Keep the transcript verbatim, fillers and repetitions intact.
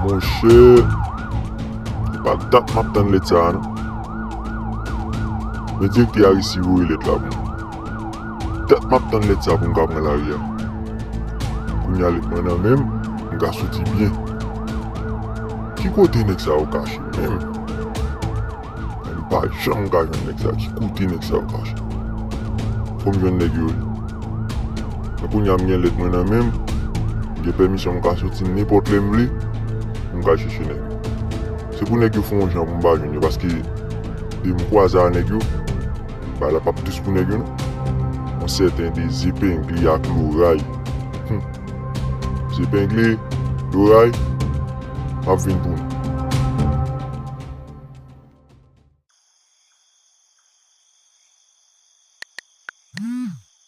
Monchè, e pa dat m ap tann lèt sa a non. Men direktè a resi voye lèt la pou mwen. Dat m ap tann lèt sa pou m ka pran lari a. Kounye a lèt mwen nan men m, m ka soti byen. Ki kote nèg sa yo kache menm? Men m pa janm ka jwenn nèg sa. Ki kote nèg sa yo kache? Fò m jwenn nèg yo wi. Men kounye a m gen lèt mwen nan men m, m gen pèmisyon m ka soti nenpòt lè m vle, pou m ka al chèche nèg yo. Se pou nèg yo fè yon jan pou m pa jwenn yo, paske depi m kwaze a nèg yo, bagay la p ap dous pou nèg yo non. Yon sèten Dezepengle ak Loray. Hum. Dezepengle, Loray, m ap vin pou nou.